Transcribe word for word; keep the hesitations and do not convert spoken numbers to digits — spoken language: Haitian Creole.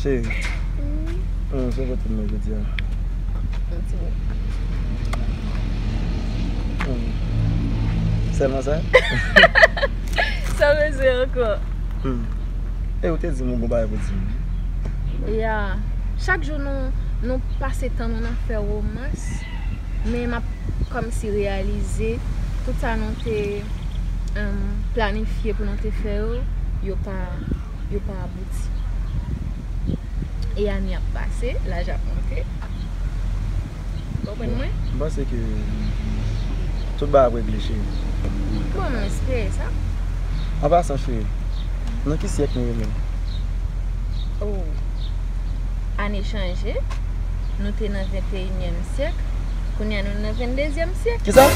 Cheri, hmm, se kote m nan jodi a. Yon ti mo. Hmm. Sèlman sa? Sa w bezwen ankò? Hmm. E ou te di m ou gon bagay pou di m. Ya. Chak jou nou, nou pase tan nou nan fè womans, men m ap kòmsi reyalize tout sa nou te, em, planifye pou nou te fè yo, yo pa, yo pa abouti. E ane ap pase, laj ap monte. Ou konprann mwen? M panse ke tout bagay ap regle, cheri. Bon, mwen espere sa. An pasan, cheri, nan ki syèk nou ye menm? Oh. Ane chanje. Nou te nan venteyinyèm syèk. Kounye a nou nan venndezyèm syèk. Kisa?